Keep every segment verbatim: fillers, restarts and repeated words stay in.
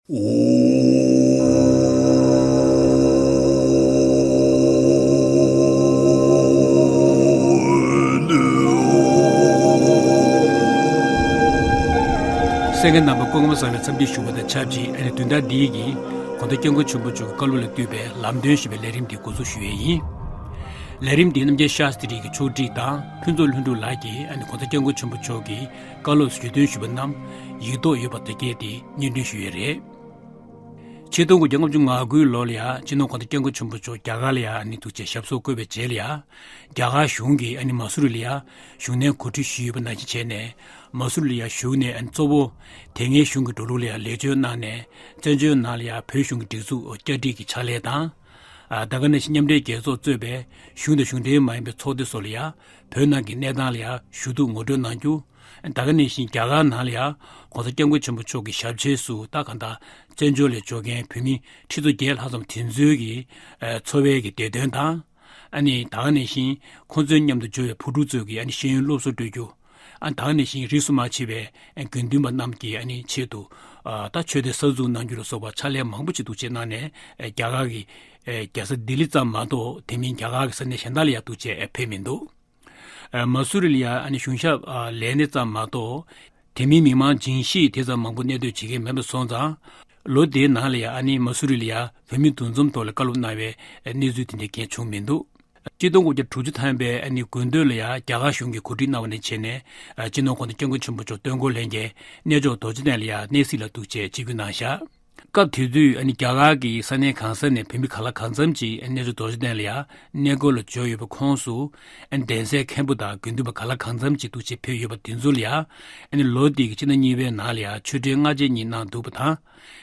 གསན་མཁན་རྣམ་པ་སྐུ་ཁམས་བཟང་བའི་འཚམས་འདྲི་ཞུ་བ་དང་ཆབས་ཅིག་ཨ་ནི་བདུན་ཕྲག་འདིའི་གི་གོང་ས་སྐྱབས་མགོན་ཆེན་པོ་མཆོག་གི་བཀའ་སློབ་ལ་བསྟུན་པའི་ལམ་སྟོན་ཞེས་པའི་ལས་རིམ་འདི་འགོ་འཛུགས་ཞུ་ཡས་ཡིན། ལས་རིམ་འདི་རྣམ་རྒྱལ་ཤཱསྟྲི་ཡི་ཕྱོགས་སྒྲིག་དང་ཕུན་ཚོགས་ལྷུན་གྲུབ་ལགས་ཀྱིས་ཨ་ནི་གོང་ས་སྐྱབས་མགོན་ཆེན་པོ་མཆོག་གི་བཀའ་སློབ་ཞུས་དོན་ཞུས་པ་རྣམས་ཡིག་ཐོག་ཡོད་པ་དེ་གས་དེ་སྙན་སྒྲོན་ཞུ་ཡས་རེད། ཆིག་སྟོང་དགུ་བརྒྱ་ལྔ་བཅུ་ང་དགུའི་ལོ་ལ་ཡ་སྤྱི་ནོར་གོང་ས་སྐྱབས་མགོན་ཆེན་པོ་མཆོག་རྒྱ་གར་ལ་ཡ་ཨ་ནི་འདུག་བྱས་ཞབས་སོར་བཀོད་པའི་རྗེས་ལ་ཡ། རྒྱ་གར་གཞུང་གིས་ཨ་ནི་མ་སུ་རི་ལ་ཡ་བཞུགས་གནས་གོ་སྒྲིག་ཞུས་ཡོད་པ་ནང་བཞིན་བྱས་ནས། མ་སུ་རི་ལ་ཡ་བཞུགས་ནས་ཨ་ནི་གཙོ་བོ་དེ་སྔའི་གཞུང་གི་འགྲོ་ལུགས་ལ་ཡ་ལེགས་བཅོས་གནང་ནས་བཙན་བྱོལ་ནང་ལ་ཡ་བོད་གཞུང་གི་སྒྲིག་འཛུགས་བསྐྱར་སྒྲིག་གི་ཕྱག་ལས་དང་། ཨ་ད་ག་ནང་བཞིན་མཉམ་འབྲེལ་རྒྱལ་ཚོགས་གཙོས་པའི་གཞུང་དང་གཞུང་འབྲེལ་མ་ཡིན་པའི་ཚོགས་སྡེ་སོགས་ལ་ཡ་བོད་ནང་གི་གནས་སྟངས་ལ་ཡ་ཞུ་གཏུག་ངོ་སྤྲོད་གནང་རྒྱུ། ད་ག་ནང་བཞིན་རྒྱ་གར་ནང་ལ་ཡ་གོང་ས་སྐྱབས་མགོན་ཆེན་པོ་མཆོག་གི་ཞབས་ཕྱི་སུ་ད་ག་འདྲ་བཙན་བྱོལ་ལ་འབྱོར་མཁན་བོད་མི་ཁྲི་ཚོ་བརྒྱད་ལྷག་ཙམ་དེ་ཚོའི་གི་ཨ་འཚོ་བའི་གི་བདེ་དོན་དང་། ཨ་ནི་ད་ག་ནང་བཞིན་ཁོང་ཚོའི་མཉམ་དུ་འབྱོར་བའི་བུ་ཕྲུག་ཚོའི་གི་ཨ་ནི་ཤེས་ཡོན་སློབ་གསོ་སྤྲོད་རྒྱུ། ཨ་ད་ག་ནང་བཞིན་རིས་སུ་མ་ཆད་པའི་ཨ་དགེ་འདུན་པ་རྣམས་ཀྱི་ཨ་ནི་ཆེད་དུ་ཨ་ད་ཆོས་སྡེ་གསར་འཛུགས་གནང་རྒྱུ་ལ་སོགས་པ་ཕྱག་ལས་མང་པོ་ཅིག་འདུག་བྱས་གནང་ནས་ཨ་རྒྱ་གར་གི་ཨ་རྒྱལ་ས་ལྡི་ལི་ཙམ་མ་གཏོགས་དེ་མིན་རྒྱ་གར་གི་ས་གནས་གཞན་དག་ལ་ཡ་འདུག་བྱས་ཨ་ཕེབས་མི་འདུག་ཨ་མ་སུ་རི་ལ་ཡ་ཨ་ནི་གཞུང་ཞབས་ཨ་ལས་སྣེ་ཙམ་མ་གཏོགས། དེ་མིན་མི་མང་ལྗིད་ཤོས་དེ་ཙམ་མང་པོ་གནས་སྡོད་བྱེད་མཁན་མེད་པ་སོང་ཙང་། ལོ་དེའི་ནང་ལ་ཡ་ཨ་ནི་མ་སུ་རི་ལ་ཡ་བོད་མི་འདུ་འཛོམས་ཐོག་ལ་བཀའ་སློབ་གནང་བའི་གནས་ཚུལ་དེ་འདྲ་གང་ཡང་བྱུང་མི་འདུག་ཆིག་སྟོང་དགུ་བརྒྱ་དྲུག་ཅུ་ཐམ་པའི་ཨ་ནི་དགུན་སྟོད་ལ་ཡ་རྒྱ་གར་གཞུང་གིས་གོ་སྒྲིག་གནང་བ་ནས་བྱས་ནས་སྤྱི་ནོར་གོང་ས་སྐྱབས་མགོན་ཆེན་པོ་མཆོག་སྟོན་འཁོར་ལྷན་རྒྱས་གནས་མཆོག་རྡོ་རྗེ་གདན་ལ་ཡ་གནས་གཟིགས་ལ་འདུག་བྱས་ཆིབས་བསྒྱུར་གནང་བཞག་སྐབས་དེ་དུས་ཨ་ནི་རྒྱ་གར་གྱི་ས་གནས་གང་ས་ནས་བོད་མི་ག་ལ་གང་འཚམ་ཅིག་གནས་མཆོག་རྡོ་རྗེ་གདན་ལ་ཡ་གནས་སྐོར་ལ་འབྱོར་ཡོད་པའི་ཁོངས་སུ། ཨ་ནི་གདན་སའི་མཁན་པོ་དང་དགེ་འདུན་པ་ག་ལ་གང་འཚམ་ཅིག་འདུག་བྱས་ཕེབས་ཡོད་པ་དེ་ཚོ་ལ་ཡ། ཨ་ནི་ལོ་འདི་གི་སྤྱི་ཟླ་གཉིས་པའི་ནང་ལ་ཡ་ཆོས་འབྲེལ་སྔ་རྗེས་གཉིས་གནང་འདུག་པ་དང་།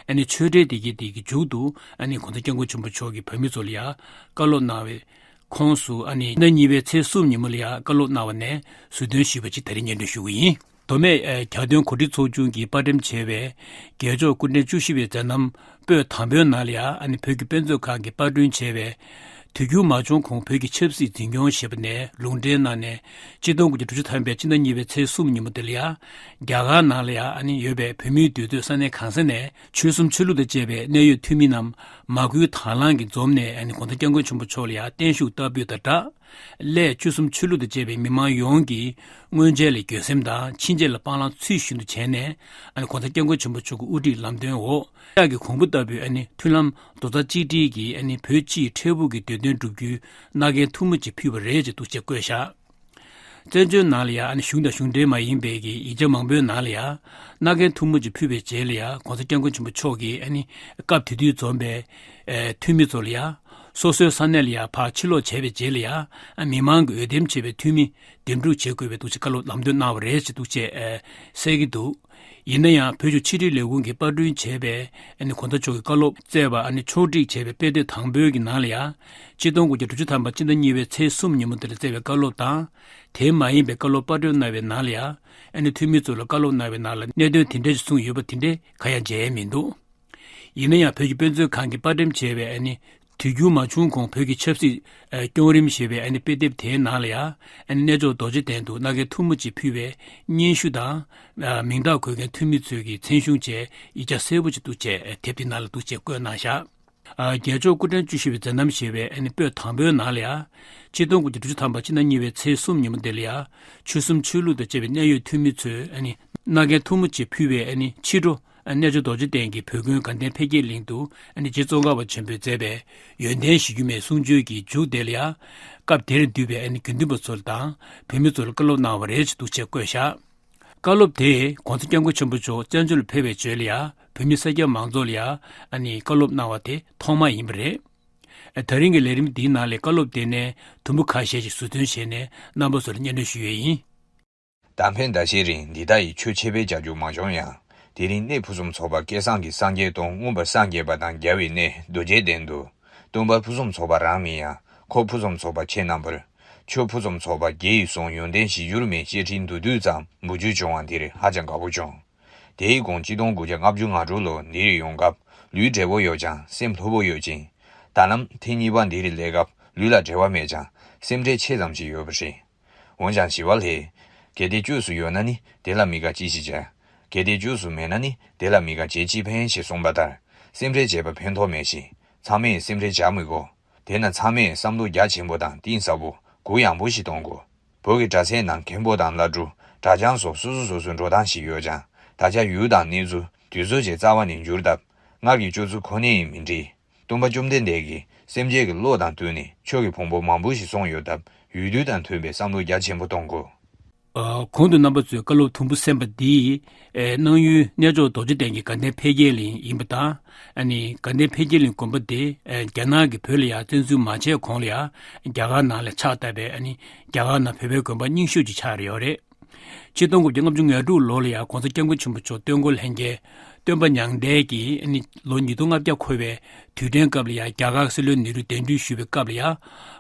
ཨ་ནི་ཆོས་འབྲེལ་དེ་གའི་དེ་གི་མཇུག་ཏུ་ཨ་ནི་གོང་ས་སྐྱབས་མགོན་ཆེན་པོ་མཆོག་གིས་བོད་མི་ཚོ་ལ་ཡ་བཀའ་སློབ་གནང་བའི་ཁོངས་སུ་ཨ་ནི་སྤྱི་ཟླ་གཉིས་པའི་ཚེས་གསུམ་ཉིན་མོ་ལ་ཡ་བཀའ་སློབ་གནང་བ་ནས་ཟུར་འདོན་ཞུས་པ་ཅིག་ད་རེས་སྙན་སྒྲོན་ཞུ་གི་ཡིན། མདོ་སྨད་ཨ་གྱ་སྟོན་གོ་སྒྲིག་ཚོགས་ཆུང་གིས་པར་འགྲེམས་བྱས་པའི་རྒྱལ་མཆོག་སྐུ་ཕྲེང་བཅུ་བཞི་པའི་མཛད་རྣམ་པོད་དང་པོའི་ནང་ལ་ཡ་ཨ་ནི་བོད་ཀྱི་དཔེ་མཛོད་ཁང་གིས་པར་སྐྲུན་བྱས་པའི་དུས་འགྱུར་མ་བྱུང་གོང་བོད་ཀྱི་ཆབ་སྲིད་འཛིན་སྐྱོང་ཞེས་པ་ནས་ལུང་འདྲེན་གནང་ནས་ཆིག་སྟོང་དགུ་བརྒྱ་དྲུག་ཅུ་ཐམ་པའི་སྤྱི་ཟླ་གཉིས་པའི་ཚེས་གསུམ་ཉིན་མོ་དེ་ལ་ཡ་རྒྱ་གར་ནང་ལ་ཡ་ཨ་ནི་ཡོད་པའི་བོད་མིའི་འདུས་སྡོད་ས་གནས་གང་ས་ནས་ཆོལ་གསུམ་ཆོས་ལུགས་དང་བཅས་པའི་གནད་ཡོད་འཐུས་མི་རྣམས་མ་བསྐུལ་དང་བླངས་ཀྱིས་འཛོམས་ནས་ཨ་ནི་གོང་ས་སྐྱབས་མགོན་ཆེན་པོ་མཆོག་ལ་ཡ་བརྟན་བཞུགས་བསྟར་འབུལ་དང་སྦྲགས། སླད་ཆོལ་གསུམ་ཆོས་ལུགས་དང་བཅས་པའི་མི་མང་ཡོངས་ཀྱིས་སྔོན་ཆད་ལ་འགྱོད་སེམས་དང་ཕྱིན་ཆད་ལ་སྤང་བླང་ཚུལ་བཞིན་དུ་བྱས་ནས་ཨ་ནི་གོང་ས་སྐྱབས་མགོན་ཆེན་པོ་མཆོག་གི་དབུ་ཁྲིད་ལམ་སྟོན་འོག་ལྕགས་ཀྱི་གོང་བུ་ལྟ་བུའི་ཨ་ནི་མཐུན་ལམ་རྡོག་རྩ་གཅིག་སྒྲིལ་གྱིས་ཨ་ནི་བོད་སྤྱིའི་འཕྲལ་ཕུགས་ཀྱི་བདེ་དོན་བསྒྲུབ་རྒྱུའི་མནའ་གན་ཐུང་ངུ་ཅིག་ཕུལ་བ་རེད་ཅེས་འདུག་ཅེས་བཀོད་བཞག་བཙན་བྱོལ་ནང་ལ་ཡང་ཨ་ནི་གཞུང་དང་གཞུང་འབྲེལ་མ་ཡིན་པའི་གི་ཡིག་ཆ་མང་པོའི་ནང་ལ་ཡང་མནའ་གན་ཐུང་ངུ་ཅིག་ཕུལ་བའི་རྗེས་ལ་ཡང་གོང་ས་སྐྱབས་མགོན་ཆེན་པོ་མཆོག་གིས་ཨ་ནི་སྐབས་དེ་དུས་འཛོམས་པའི་ཨེ་འཐུས་མི་ཚོ་ལ་ཡང་སོ་སོའི་ས་གནས་ལ་ཡང་ཕར་ཕྱིར་ལོག་བྱས་པའི་རྗེས་ལ་ཡང་ཨ་མི་མང་གིས་འོས་འདེམས་བྱས་པའི་འཐུས་མི་འདེམས་སྒྲུག་བྱེད་དགོས་པའི་འདུག་ཅེས་བཀའ་སློབ་ལམ་སྟོན་གནང་བ་རེད་ཅེས་འདུག་ཅེས་ཨེ་གསལ་གྱི་འདུག་ཡིན་ན་ཡང་བོད་ཀྱི་ཕྱི་དྲིལ་ལས་ཁུངས་ཀྱིས་པར་སྐྲུན་བྱས་པའི་ཨ་ནི་གོང་ས་མཆོག་གི་བཀའ་སློབ་བསྩལ་བ་ཨ་ནི་ཕྱོགས་སྒྲིག་བྱས་པའི་དཔེ་དེབ་དང་པོའི་གི་ནང་ལ་ཡང་ཆིག་སྟོང་དགུ་བརྒྱ་དྲུག་ཅུ་ཐམ་པ་སྤྱི་ཟླ་གཉིས་པའི་ཚེས་གསུམ་ཉིན་མོ་དེར་བསྩལ་བའི་བཀའ་སློབ་དང་། དེ་མ་ཡིན་པའི་བཀའ་སློབ་པར་སྐྲུན་གནང་བའི་ནང་ལ་ཡང་ཨ་ནི་འཐུས་མི་ཚོ་ལ་བཀའ་སློབ་གནང་བའི་ནང་ལ་གནད་དོན་དེ་འདྲ་ཞིག་གསུངས་ཡོད་པ་དེ་འདྲ་གང་ཡང་མཇལ་ཡས་མི་འདུག་ཡིན་ན་ཡང་བོད་ཀྱི་དཔེ་མཛོད་ཁང་གིས་པར་འགྲེམས་བྱས་པའི་ཨ་ནི་དུས་འགྱུར་མ་བྱུང་གོང་བོད་ཀྱི་ཆབ་སྲིད་ཨ་སྐྱོང་རིམ་ཞེས་པའི་ཨ་ནི་དཔེ་དེབ་དེའི་ནང་ལ་ཡང་ཨ་ནི་གནས་མཆོག་རྡོ་རྗེ་གདན་དུ་མནའ་གན་ཐུང་ངུ་ཅིག་ཕུལ་བའི་སྙན་ཞུ་དང་། ཨ་མིང་རྟགས་འཁོད་མཁན་འཐུས་མི་ཚོས་ཀྱི་མཚན་གཞུང་བཅས་ཡིག་ཆ་གསལ་པོ་ཅིག་འདུག་ཅེས་དེབ་དེའི་ནང་ལ་འདུག་ཅེས་བཀོད་གནང་བཞག་ཨ་རྒྱལ་མཆོག་སྐུ་ཕྲེང་བཅུ་བཞི་པའི་མཛད་རྣམ་ཞེས་པའི་ཨ་ནི་པོད་དང་པོའི་ནང་ལ་ཡང་། ཆིག་སྟོང་དགུ་བརྒྱ་དྲུག་ཅུ་ཐམ་པ་སྤྱི་ཟླ་གཉིས་པའི་ཚེས་གསུམ་ཉིན་མོ་འདི་ལ་ཡང་། ཆོལ་གསུམ་ཆོས་ལུགས་དང་བཅས་པའི་གནད་ཡོད་འཐུས་མི་ཚོས་ཨ་ནི་མནའ་གན་ཐུང་ངུ་ཅིག་ཕུལ་བའི་ཨ་ནི་ཕྱི་དྲོ་ཨ་གནས་མཆོག་རྡོ་རྗེ་གདན་གྱི་བོད་དགོན་དགའ་ལྡན་འཕེལ་རྒྱས་གླིང་དུ་ཨ་ནི་རྗེ་ཙོང་ཁ་པ་ཆེན་པོས་མཛད་པའི་ཡོན་ཏན་གཞིར་གྱུར་མའི་གསུང་ཆོས་ཀྱི་མཇུག་དེ་ལ་ཡང་། སྐབས་དེར་འདུས་པའི་ཨ་ནི་དགེ་འདུན་པ་ཚོ་དང་བོད་མི་ཚོ་ལ་བཀའ་སློབ་གནང་བ་རེད་ཅེས་འདུག་ཅེས་བཀོད་བཞག་བཀའ་སློབ་དེ་གོང་ས་སྐྱབས་མགོན་ཆེན་པོ་མཆོག་བཙན་བྱོལ་ལ་ཕེབས་པའི་རྗེས་ལ་ཡང་བོད་མི་སེར་སྐྱ་མང་ཚོགས་ལ་ཡང་ཨ་ནི་བཀའ་སློབ་གནང་བ་དེ་ཐོག་མ་ཡིན་པ་རེད། ཨ་ད་རིང་གི་ལས་རིམ་འདིའི་ནང་ལས་བཀའ་སློབ་དེ་ནས་དུམ་བུ་ཁ་ཤས་ཤིག་ཟུར་འདོན་བྱས་ནས་རྣམ་པ་ཚོ་ལ་སྙན་སྒྲོན་ཞུ་ཡས་ཡིན། ད་ཕན་ཟླ་ཤས་རིང་འདི་དག་ཡི་ཆོས་འཆད་སྤེལ་བྱ་རྒྱུ་མ་བྱུང་ཡང་། དེ་རིང་གནས་ཕུན་སུམ་ཚོགས་པ་སྐལ་བཟང་གི་སངས་རྒྱས་སྟོང་མངོན་པར་སངས་རྒྱས་པ་དང་རྒྱལ་བའི་གནས་རྡོ་རྗེ་གདན་དུ། སྟོན་པ་ཕུན་སུམ་ཚོགས་པ་རང་མིན་ཡང་། འཁོར་ཕུན་སུམ་ཚོགས་པ་ཁྱེད་རྣམ་པར། ཆོས་ཕུན་སུམ་ཚོགས་པ་བརྒྱད་ཡི་གསུང་ཡོན་ཏན་གཞིར་གྱུར་མའི་བཤད་ཁྲིད་མདོར་བསྡུས་ཙམ་འབུལ་རྒྱུ་བྱུང་བ་འདིར་ཧ་ཅང་དགའ་པོ་བྱུང་། དེའི་གོང་གཅིག་སྟོང་དགུ་བརྒྱ་ལྔ་བཅུ་ང་དྲུག་ལོ་འདིར་ཡོང་སྐབས་ལུས་བདེ་པོ་ཡོད་ཀྱང་སེམས་ལྷོད་པོ་ཡོད་ཅིང་། ད་ལམ་ཐེངས་གཉིས་པ་འདིར་སླེབས་སྐབས་ལུས་ལ་བྲེལ་བ་མེད་ཀྱང་སེམས་ཁྲལ་ཆེ་ཙམ་ཞིག་ཡོད་པ་རེད། འོན་ཀྱང་ཞི་བ་ལྷས། གལ་ཏེ་བཅོས་སུ་ཡོད་ན་ནི་དེ་ལ་མི་དགའ་ཅི་ཞིག་བྱ། གལ་ཏེ་བཅོས་སུ་མེད་ན་ནི་དེ་ལ་མི་དགའ་བྱས་ཅི་ཕན་ཞེས་གསུངས་པ་ལྟར། སེམས་ཁྲལ་བྱས་པ་ཕན་ཐོགས་མེད་ཞིང་། ཚང་མས་སེམས་ཁྲལ་བྱ་མི་དགོས། དེས་ན་ཚང་མས་བསམ་བློ་རྒྱ་ཆེན་པོ་དང་གཏིང་ཟབ་པོ་གུ་ཡངས་པོ་ཞིག་གཏོང་དགོས། བོད་ཀྱི་གྲྭ་སའི་ནང་མཁན་པོ་དང་བླ་སྤྲུལ་གྲྭ་རྐྱང་སོགས་སོ་སོ་སོ་སོའི་འགྲོ་སྟངས་ཤིག་ཡོད་ཀྱང་། ད་ཆ་ཡུལ་དང་གནས་ཚུལ་དུས་ཚོད་ཀྱི་རྩ་བ་ནས་འགྱུར་སྟབས། སྔར་གྱི་སྤྱོད་ཚུལ་ཁོ་ནས་མི་འགྲིག། སྟོན་པ་བཅོམ་ལྡན་འདས་ཀྱིས་སེམས་ཅན་གྱི་བློ་དང་བསྟུན་ནས་ཆོས་ཀྱི་ཕུང་པོ་མང་པོ་ཞིག་གསུངས་ཡོད་སྟབས། ཡུལ་དུས་དང་མཐུན་པའི་བསམ་བློ་རྒྱ་ཆེན་པོ་གཏོང་དགོས། ཨ། གོང་དུ་རྣམ་པ་ཚོས་བཀའ་སློབ་དུམ་བུ་གསན་པ་འདིས། ཨེ། གནང་ཡུལ་གནས་མཆོག་རྡོ་རྗེ་གདན་གྱི་དགའ་ལྡན་འཕེལ་རྒྱས་གླིང་ཡིན་པ་དང་། ཨ་ནི་དགའ་ལྡན་འཕེལ་རྒྱས་གླིང་དགོན་པ་དེ། ཨེ། རྒྱ་ནག་གིས་བོད་ལ་ཡང་བཙན་འཛུལ་མ་བྱས་གོང་ལ་ཡང་རྒྱ་གར་ནང་ལ་ཕྱག་བཏབ་པའི། ཨ་ནི་རྒྱ་གར་ནང་བོད་པའི་དགོན་པ་རྙིང་ཤོས་ཅིག་ཆགས་ཡོད་རེད། ཆིག་སྟོང་དགུ་བརྒྱ་ལྔ་བཅུ་ང་དྲུག་ལོ་ལ་ཡང་གོང་ས་སྐྱབས་མགོན་ཆེན་པོ་མཆོག་སྟོན་འཁོར་ལྷན་རྒྱས་སྟོན་པ་མྱང་འདས་ཀྱི། ཨ་ནི་ལོ་ཉིས་སྟོང་ལྔ་བརྒྱ་འཁོར་བའི་དུས་དྲན་སྐབས་ལ་ཡང་རྒྱ་གར་སྲིད་བློན་ནེ་རུས་གདན་འདྲེན་ཞུས་པའི་སྐབས་ལ་ཡང་།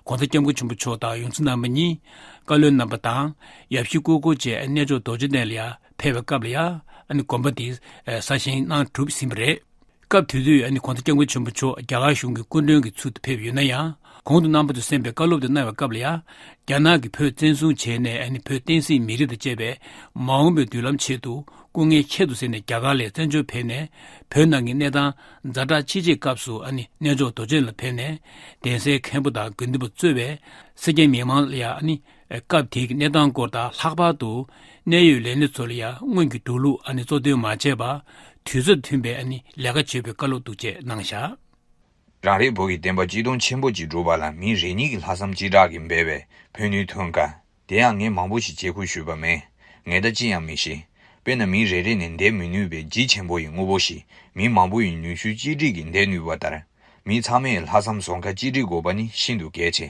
གོང་ས་སྐྱབས་མགོན་ཆེན་པོ་མཆོག་དང་ཡོངས་འཛིན་རྣམ་པ་གཉིས། བཀའ་བློན་རྣམ་པ་དང་། ཡབ་གཞིས་སྐུ་འཁོར་བཅས་གནས་མཆོག་རྡོ་རྗེ་གདན་ལ་ཡང་ཕེབས་པའི་སྐབས་ལ་ཡང་། ཨ་ནི་དགོན་པ་དེ་གསར་བཞེངས་གནང་གྲུབ་ཟིན་པ་རེད། སྐབས་དེ་དུས་ཨ་ནི་གོང་ས་སྐྱབས་མགོན་ཆེན་པོ་མཆོག་རྒྱ་གར་གཞུང་གི་སྐུ་མགྲོན་གྱི་ཚུལ་དུ་ཕེབས་ཡོད་ན་ཡང་། གོང་དུ་རྣམ་པ་ཚོས་གསན་པའི་བཀའ་སློབ་དེ་གནང་བའི་སྐབས་ལ་ཡང་། རྒྱ་ནག་གིས་བོད་བཙན་བཟུང་བྱས་ནས། ཨ་ནི་བོད་བསྟན་སྲིད་མི་རིགས་དང་བཅས་པའི་མ་འོངས་པའི་མདུན་ལམ་ཆེད་དུ་སྐུ་ངལ་ཁྱད་དུ་བསད་ནས་རྒྱ་གར་ལ་བཙན་བྱོལ་ཕེབས་ནས། བོད་ནང་གི་གནས་སྟངས་ཛ་དྲག་ཆེ་ཆེའི་སྐབས་སུ། ཨ་ནི་གནས་མཆོག་རྡོ་རྗེ་ལ་ཕེབས་ནས། གདན་སའི་མཁན་པོ་དང་དགེ་འདུན་པ་གཙོས་པའི་སེར་སྐྱ་མི་མང་ལ་ཡང་། ཨ་ནི་སྐབས་དེའི་གནས་སྟངས་སྐོར་དང་། ལྷག་པར་དུ་གནད་ཡོད་ལས་སྣེ་ཚོ་ལ་ཡང་སྔོན་གྱི་འགྲོ་ལུགས། ཨ་ནི་གཙོ་འདོན་མ་བྱས་པར། དུས་ཚོད་མཐུན་པའི། ཨ་ནི་ལས་ཀ་བྱེད་པའི་བཀའ་སློབ་འདུག་ཅེས་གནང་བཞག། རང་རེའི་བོད་ཀྱི་བསྟན་པ་སྤྱི་དོན་ཆེན་པོ་ཅིག་སྒྲུབ་པ་ལ། མི་རེ་གཉིས་ཀྱི་ལྷག་བསམ་གཅིག་སྒྲིལ་གྱིས་འབད་པས་ཕན་ནུས་ཐོན་དཀའ། དེ་ཡང་ངས་མང་པོ་ཞིག་བྱེད་ཁུལ་ཞུས་པ་མེད། ངས་ད་ཅི་ཡང་མི་ཤེས། དཔེར་ན། མི་རེ་རེ་ནས་འདེད་མི་ནུས་པའི་ལྗིད་ཆེན་པོ་ཡི་དངོས་པོ་ཞིག་མི་མང་པོ་ཡི་ནུས་ཤུགས་གཅིག་སྒྲིལ་གྱིས་འདེད་ནུས་པ་ལྟར། མི་ཚང་མས་ལྷག་བསམ་བཟོ་མཁན་གཅིག་སྒྲིལ་དགོས་པ་ནི་ཤིན་ཏུ་གལ་ཆེ།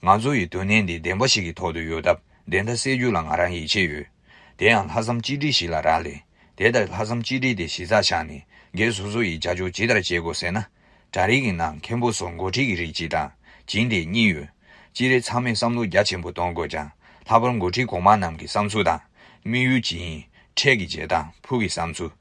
ང་ཚོ་ཡི་དོན་གནད་འདི་བདེན་པ་ཞིག་གི་ཐོག་ཏུ་ཡོད་སྟབས། བདེན་མཐའ་གསལ་རྒྱུ་ལ་ང་རང་ཡིད་ཆེས་ཡོད། དེ་ཡང་ལྷག་བསམ་གཅིག་སྒྲིལ་ཞིག་ལ་རག་ལས། དེ་ལྟར་ལྷག་བསམ་གཅིག་སྒྲིལ་དེ་གཞི་རྩར་བཞག་ནས་སྒེར་སོ་སོ་ཡིས་རྒྱབ་སྐྱོར་ཇི་ལྟར་བྱེད་དགོས་ཟེར་ན། གྲྭ་རིགས་ཀྱི་ནང་མཁན་པོ་སོགས་འགོ་ཁྲིད་ཀྱི་རིགས་གཅིག་དང་། སྦྱིན་བདེ་གཉིས་ཡོད། སྤྱིར་ཚང་མས་བསམ་བློ་རྒྱ་ཆེན་པོ་གཏོང་དགོས་ཀྱང་། ལྷག་པར་འགོ་ཁྲིད་གོང་མ་རྣམས་ཀྱི་བསམ་ཚུལ་དང་། དམིགས་ཡུལ་ཇི་ཡིན། འཕྲལ་གྱི་བྱེད་སྟངས། ཕུགས་ཀྱི་བསམ་ཚུལ།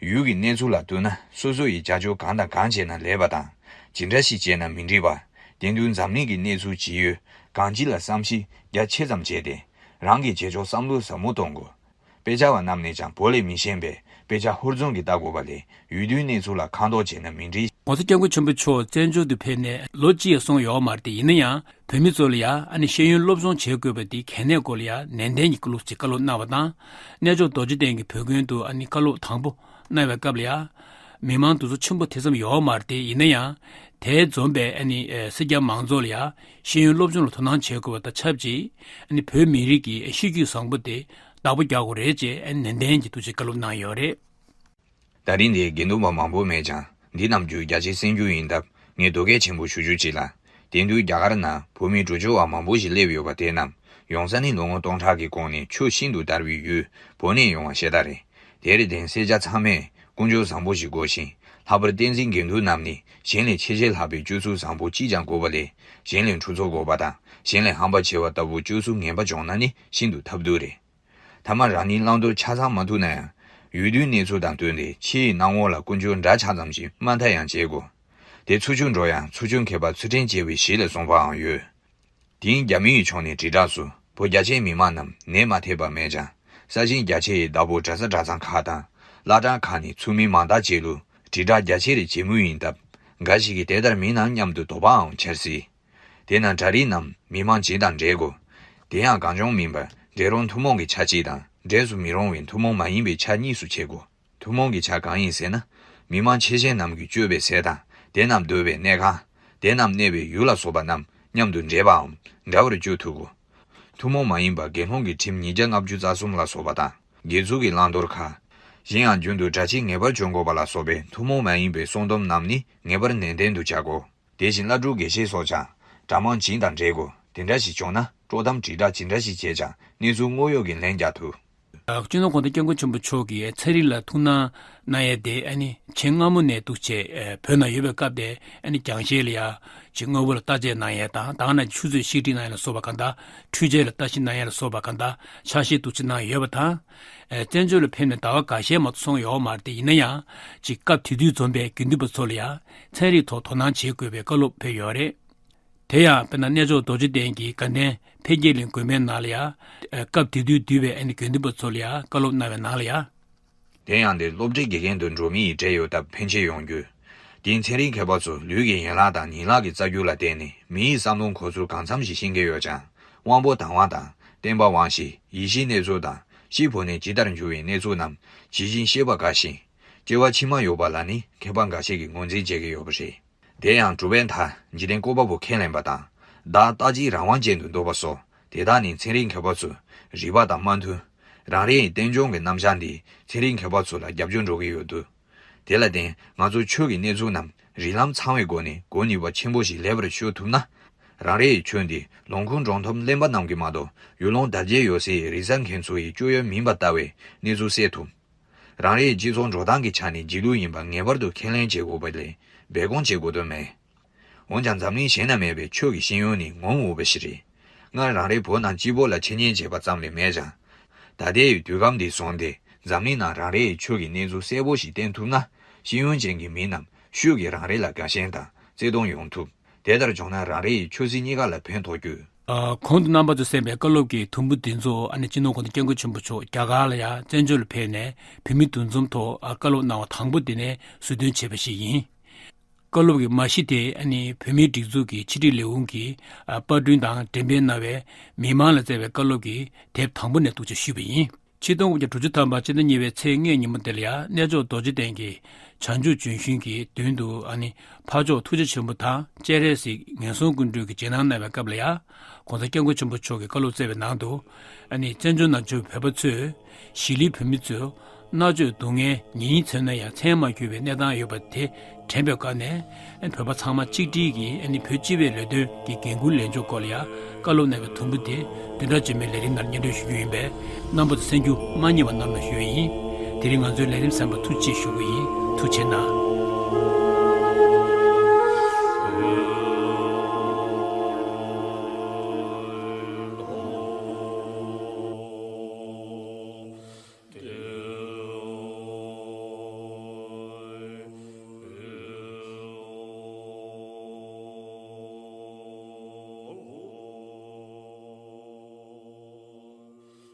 ཡུལ་གྱི་གནས་ཚུལ་ལ་བསྟུན་ན། སོ་སོ་ཡིས་རྒྱབ་སྐྱོར་གང་དང་གང་བྱས་ན་ལེགས་པ་དང་། ཇི་འདྲ་ཞིག་བྱས་ན་མི་འགྲིག་པ། དེང་དུས་འཛམ་གླིང་གི་གནས་ཚུལ་ཇི་ཡོད་གང་ཅི་ལ་བསམ་གཞིག་རྒྱ་ཆེ་ཙམ་བྱས་ཏེ། རང་གི་བྱེད་ཕྱོགས་བསམ་བློ་ཟབ་མོ་གཏོང་དགོས། དཔེ་ཆ་བ་རྣམས་ནས་ཀྱང་བོད་ལས་མི་ཞན་པའི་དཔེ་ཆ་ཧུར་བརྩོན་གྱིས་ལྟ་དགོས་པ་ལས། ཡུལ་དུས་གནས་ཚུལ་ལ་ཁ་འདོགས་བྱས་ན་མི་འགྲིག། ༸གོང་ས་༸སྐྱབས་མགོན་ཆེན་པོ་མཆོག་བཙན་བྱོལ་དུ་ཕེབས་ནས་ལོ་གཅིག་ཡང་སོང་ཡོད་མ་རེད་དེ། ཡིན་ན་ཡང་བོད་མི་ཚོ་ལ་ཡང་། ཨ་ནི་ཤེས་ཡོན་སློབ་སྦྱོང་བྱེད་དགོས་པ་དེ་གལ་གནད་སྐོར་ལ་ཡང་ནན་ཏན་གྱིས་བཀའ་སློབ་ཅིག་བཀའ་སློབ་གནང་བ་དང་། གནས་མཆོག་རྡོ་རྗེ་གདན་གྱི་བོད་དགོན་དུ། ཨ་ནི་བཀའ་སློབ་དང་པོ་གནང་བའི་སྐབས་ལ་ཡང་། མི་མང་དེ་ཚོ་ཆེན་པོ་དེ་ཙམ་ཡོད་མ་རེད་དེ། ཡིན་ན་ཡང་དེ་འཛོམས་པའི། ཨ་ནི་སེར་སྐྱ་མང་ཚོགས་ལ་ཡང་ཤེས་ཡོན་སློབ་སྦྱོང་ལ་དོ་སྣང་བྱེད་དགོས་པ་དང་ཆབས་ཅིག་ཨ་ནི་བོད་མི་རིགས་ཀྱི་གཤིས་རྒྱུད་བཟང་པོ་དེ་བདག་པོ་རྒྱག་དགོས་རེད་ཅེས། ཨ་ནི་ནན་ཏན་གྱིས་ཐུགས་རྗེ་བཀའ་སློབ་གནང་ཡོད་རེད། ད་རིང་འདིར་དགེ་འདུན་པ་མང་པོ་མེད་ཀྱང་། འདི་རྣམས་རྒྱུད་རྒྱ་ཆེར་གསན་རྒྱུ་ཡིན་སྟབས། ངས་དོ་གལ་ཆེན་པོ་ཞུ་རྒྱུ་ཅིག་ལ། དེང་དུས་རྒྱ་གར་ནང་བོད་མི་འགྲོ་བཅུག་པ་མང་པོ་ཞིག་སླེབས་ཡོད་པ་དེ་རྣམས་ཡོང་ས་ནི་ལོ་ངོ་སྟོང་ཕྲག་གི་གོང་ནས་ཆུ་ཤིན་ཏུ་དར་བའི་ཡུལ་བོད་ནས་ཡོང་བ་ཤ་སྟག་རེད། དེར་བརྟེན་སེར་སྐྱ་ཚང་མས་ཀུན་སྤྱོད་བཟང་པོ་ཞིག་དགོས་ཤིང་། ལྷག་པར་བསྟན་འཛིན་དགེ་འདུན་རྣམས་ནི་གཞན་ལས་ཆེས་ཆེར་ལྷག་པའི་སྤྱོད་ཚུལ་བཟང་པོ་ཅིས་ཀྱང་དགོས་པ་ལས། གཞན་ལས་འཁྲུག་རྩོད་དགོས་པ་དང་། གཞན་ལས་ཧམ་པ་ཆེ་བ་ལྟ་བུ་སྤྱོད་ཚུལ་ངན་པ་བྱུང་ན་ནི་ཤིན་ཏུ་ཐབས་སྡུག་རེད། ཐ་མ་རང་ཉིད་བླང་དོར་ཆ་ཚང་མ་ཐུབ་ན་ཡང་། ཡུལ་དུས་གནས་ཚུལ་དང་བསྟུན་ཏེ་ཕྱི་ཡི་སྣང་ངོ་ལ་ཀུན་སྤྱོད་འདྲ་ཆགས་ཙམ་ཞིག་དམའ་མཐའ་ཡང་བྱེད་དགོས། དེ་ཚུར་ཕྱོགས་འགྲོ་ཡང་ཚུར་ཕྱོགས་མཁས་པ་ཚུལ་ཁྲིམས་བྱེད་པའི་གཞི་ལ་གསུངས་པའང་ཡོད། དེང་རྒྱ་མི་ཡི་ཕྱོགས་ནས་དྲིལ་བསྒྲགས་སུ་བོད་རྒྱ་ཆེའི་མི་མང་རྣམས་ནད་མ་ཐེབས་པ་མེད་ཀྱང་། ས་ཞིང་རྒྱ་ཆེ་ཡི་བདག་པོ་གྲྭ་ས་གྲྭ་ཚང་ཁག་དང་། བླ་བྲང་ཁག་ནས་ཚུགས་མི་མང་དག་ཅིག་ལུ་དྲིལ་བསྒྲགས་རྒྱ་ཆེར་བྱེད་མུས་ཡིན་སྟབས། འགའ་ཞིག་གིས་དེ་ལྟར་མིན་ནམ་སྙམ་དུ་དོགས་པའང་འཆར་སྲིད། དེས་ན་གྲྭ་རིགས་རྣམས་མི་མང་སྦྱིན་དང་འབྲེལ་དགོས། དེ་ཡང་གང་བྱུང་མིན་པར་འབྲེལ་རུང་ཐུན་མོང་གི་ཆ་གཅིག་དང་། འབྲེལ་སུ་མི་རུང་བའི་ཐུན་མོང་མ་ཡིན་པའི་ཆ་གཉིས་སུ་ཕྱེ་དགོས། ཐུན་མོང་གི་ཆ་གང་ཡིན་ཟེར་ན། མི་མང་ཆེ་ཆེ་རྣམས་ཀྱིས་སྤྱོད་པའི་ཟས་དང་། དེ་རྣམས་སྡོད་པའི་གནས་ཁང་། དེ་རྣམས་གནས་པའི་ཡུལ་ལ་སོགས་པ་རྣམས་མཉམ་དུ་འདྲེས་པའམ་འདྲ་བར་སྤྱོད་ཐུབ་དགོས། ཐུན་མོང་མ་ཡིན་པ་དགེ་སློང་གི་ཁྲིམས་ཉིས་བརྒྱ་ལྔ་བཅུ་རྩ་གསུམ་ལ་སོགས་པ་དང་། དགེ་ཚུལ་གྱི་བླང་དོར་ཁག། གཞན་ཡང་རྒྱུན་དུ་གྲྭ་ཆས་ངེས་པར་གྱོན་དགོས་པ་ལ་སོགས་པའི་ཐུན་མོང་མ་ཡིན་པའི་གསུང་དུམ་རྣམས་ནི་ངེས་པར་ནན་ཏན་དུ་བྱ་དགོས། དེ་བཞིན་བླ་སྤྲུལ་དགེ་བཤེས་སོགས་ཀྱང་གྲྭ་མང་སྦྱིན་དང་འབྲེལ་དགོས། དེ་འདྲ་ཞིག་བྱུང་ན་དཀྲོག་གཏམ་དྲིལ་བསྒྲགས་ཇི་འདྲ་ཞིག་བྱས་ཀྱང་གནས་ཚུལ་དངོས་ཡོད་ཀྱི་ལན་རྒྱག་ཐུབ། སྤྱི་ནོར་༸གོང་ས་༸སྐྱབས་མགོན་ཆེན་པོ་མཆོག་གིས་ཚན་རིག་ལ་ཐུགས་སྣང་གནང་ཡས་དེ། ཨ་ནི་ཆེས་སྔ་མོ་ནས་འདུག་བྱས་བོད་ནང་ཡོད་པའི་སྐབས་དེ། ཨ་ནི་རྒྱང་ཤེལ་ལ་ཡ་ཅིག་དངོས་པོ་ལ་བརྟག་དཔྱད་གནང་ཡས་དང་། ད་ག་ནང་ཆུ་ཚོད་བཤིག་སྒྲིལ་གནང་ཡས་ལ་སོགས་པ་གང་དང་། འཕྲུལ་ཆས་ལ་བརྟག་ཞིབ་གནང་ཡས་ལ་སོགས་པ་གང་དང་ཕྱག་བཞེས་འདུག་བྱས་གནང་ཡོད་པ་དང་། ཨེ། བཙན་བྱོལ་ལ་ཕེབས་ནས་ཟླ་བ་འགའ་ཤས་མ་གཏོགས་སོང་ཡོད་མ་རེད་དེ། ཡིན་ན་ཡང་ཅིག་སྐབས་དེ་དུས་འཛོམས་པའི་དགེ་འདུན་པ་ཚོ་ལ་ཡང་ཚན་རིག་ཐོག་དོ་སྣང་བྱེད་དགོས་པའི་བཀའ་སློབ་ཕེབས་ཡོད་རེད། དེ་ཡང་དཔེར་ན་གནས་མཆོག་རྡོ་རྗེ་གདན་གྱི་དགའ་ལྡན་འཕེལ་རྒྱས་གླིང་དགོན་པའི་ནང་ལ་ཡང་། ཨེ། སྐབས་དེ་དུས་འདུས་པའི་ཨ་ནི་དགེ་འདུན་པ་ཚོ་ལ་ཡང་བཀའ་སློབ་གནང་བའི་ནང་ལ་ཡང་། དེ་ཡང་འདིར་སློབ་གྲྭའི་དགེ་རྒན་དུ་འགྲོ་མི་ཡི་གྲས་ཡོད་སྟབས་ཕན་ཆེ་ཡོང་རྒྱུ། དེས་ཚན་རིག་མཁས་པ་ཚོ་ལུས་ཀྱི་ཡན་ལག་དང་ཉིང་ལག་གི་རྩ་རྒྱུད་ལ་བརྟེན་ནས་མི་ཡི་བསམ་བློ་འཁོར་ཚུལ་གང་འཚམ་ཞིག་ཤེས་ཀྱི་ཡོད་ཀྱང་། དབང་པོ་དང་བ་དང་། བརྟེན་པ་དབང་ཤེས། ཡིད་བཞིན་གནས་ཚུལ་དང་། ཤི་བོ་ནས་ཇི་ལྟར་འགྱུར་བའི་གནས་ཚུལ་རྣམས་ཇི་བཞིན་ཤེས་པ་དགའ་ཞིང་། སྐྱེ་བ་ཕྱི་མ་ཡོད་པ་ལ་ནི་མཁས་པ་འགའ་ཤས་ཀྱིས་ངོས་འཛིན་བྱེད་ཀྱི་ཡོད་པ་རེད། དེ་ཡང་གྲུབ་པའི་མཐའ་འཇིག་རྟེན་བཀོད་པ་པོ་ཁས་ལེན་པ་དང་། བདག་རྟག་གཅིག་རང་དབང་ཅན་དུ་འདུག་པ་སོགས་དེ་དག་ནི་ཚན་རིག་མཁས་པ་ཚོས་རིག་པ་དང་མ་མཐུན། རང་རེ་ཡི་རྟེན་འབྱུང་གི་རྣམ་གཞག་འདིས་ཚན་རིག་མཁས་པ་ཚོ་ལ་རྒྱབ་སྐྱོར་འགྲོ་གི་ཡོད་འདུག་དེ་ལ་བརྟེན་ང་ཚོ་ཆོས་ཀྱི་གནས་ཚུལ་རྣམས་རིགས་ལམ་ཚང་བའི་སྒོ་ནས་གོ་ནུས་པ་ཆེན་པོ་ཞིག་ལེགས་པར་ཤོད་ཐུབ་ན། རང་རེ་ཡི་ཆོས་འདི་ལུང་ཁུངས་འགྲོ་འཐོམ་གླེན་པ་རྣམས་ཀྱིས་མ་གཏོགས་ཡུལ་ལུང་དར་རྒྱས་ཡོད་སའི་རིག་གསར་མཁན་ཚོ་ཡི་སྤྱོད་ཡུལ་མིན་པ་ལྟ་བའི་གནས་ཚུལ་གསལ་ཐུབ། རང་རེའི་སྤྱི་ཚོགས་འགྲོ་སྟངས་ཀྱི་ཆ་ནས་རྗེས་ལུས་ཡིན་པ་ངེས་པར་དུ་ཁས་ལེན་བྱེད་དགོས་པ་ལས་སྦས་སྐུང་བྱེད་དགོས་དོན་མེད། འོན་ཀྱང་འཛམ་གླིང་གཞན་ན་མེད་པའི་ཆོས་ཀྱི་ཤེས་ཡོན་ནི་ངོམ་འོས་པ་ཞིག་རེད། སྔར་རང་རེའི་བོད་ནང་སྤྱི་བོ་ལ་འཆད་ཉན་བྱས་པ་ཙམ་ལས་མེད་ཀྱང་། ད་ལྟའི་དུས་སྐབས་འདི་བཟུང་སྟེ་འཛམ་གླིང་ནང་རང་རེའི་ཆོས་ཀྱི་གནས་ཚུལ་གསལ་པོ་ཞིག་བསྟན་ཐུབ་ན། ཤེས་ཡོན་ཅན་གྱི་མི་རྣམས་ཤུགས་ཀྱིས་རང་རེ་ལ་དགའ་ཞེན་དང་བརྩེ་གདུང་ཡོང་ཐུབ། དེ་ལྟར་བྱུང་ན་རང་རེ་ཡི་ཆོས་སྲིད་གཉིས་ཀ་ལ་ཕན་ཐོགས་རྒྱུ། ཨ། གོང་དུ་རྣམ་པ་ཚོས་གསན་པའི་བཀའ་སློབ་ཀྱི་དུམ་བུ་འདི་ཚོ་ཨ་ནི་སྤྱི་ནོར་༸གོང་ས་༸སྐྱབས་མགོན་ཆེན་པོ་མཆོག་རྒྱ་གར་ལ་ཡང་བཙན་བྱོལ་ལ་ཕེབས་ནས་བོད་མི་འདུ་འཛོམས་ཐོག་ཨ། བཀའ་སློབ་གནང་བ་དང་པོ་དེ་ནས་ཟུར་འདོན་བྱས་པ་ཞིག་ཡིན། བཀའ་སློབ་ཀྱི་མ་གཞི་དེ་ཨ་ནི་བོད་མིའི་སྒྲིག་འཛུགས་ཀྱི་ཕྱི་དྲིལ་ལས་ཁུངས་ཀྱིས་ཨ། པར་སྐྲུན་དང་འགྲེམས་སྤེལ་གནང་བའི་མི་མང་ལ་བསྩལ་བའི་བཀའ་སློབ་ཀྱི་དེབ་དང་པོ་ནས་གཏུག་ཆ་ཞུས་པ་ཡིན། ཆིག་སྟོང་དགུ་བརྒྱ་དྲུག་ཅུ་ཐམ་པ་སྤྱི་ཟླ་གཉིས་པའི་ཚེས་ལྔའི་ཉིན་མོ་དེ་ལ་ཡང་གནས་མཆོག་རྡོ་རྗེ་གདན་གྱི་བྱང་ཆུབ་ལྗོན་ཤིང་གི་མདུན་དུ་ཨ་ནི་འཕགས་མཆོག་ཐུགས་རྗེ་ཆེན་པོ་དང་སྤྱན་རས་གཟིགས་ངན་སོང་ཀུན་འདུལ་གྱི་རྗེས་གནང་གནང་བའི་སྐབས་ལ་ཡང་༸གོང་ས་༸སྐྱབས་མགོན་ཆེན་པོ་མཆོག་གིས་བཀའ་སློབ་སྩལ་བའི་ནང་དུ། ཨ་ནི་བཙན་བྱོལ་ནང་བཞུགས་བོད་པ་ཚོས་གཞིས་ལུས་བོད་མི་ཚོས་མནར་གཅོད་སྡུག་བསྔལ་ཉེན་མཚོན་ན་ཡང་མཚན་མ་གྱུར་པའི་གནས་སྟངས་ཡོད་པ་དེ་དྲན་པའི་སྒོ་ནས་བོད་པ་ཚང་མ་གཅིག་སྒྲིལ་གྱིས་ཨ་ནི་བོད་སྤྱི་བའི་ལས་དོན་གྱི་འགན་འཁུར་ལེན་ཕྱོགས་སྐོར་ལ་ཡང་བཀའ་སློབ་གནང་བའི་དུམ་བུ་དེ་བདུན་ཕྲག་རྗེས་མའི་ལས་རིམ་ནང་སྙན་སྒྲོན་ཞུ་རྒྱུ་ཡིན་པས་རྣམ་པ་ཚོ་གསན་རྒྱུ་མ་བསྙེལ་བ་གནང་རོགས་ཞུ་ཡ་ཡིན། དེ་རིང་ང་ཚོའི་ལས་རིམ་གསན་པར་ཐུགས་རྗེ་ཆེ་ཞུ་གི་ཡིན། ཐུགས་རྗེ་གནང་།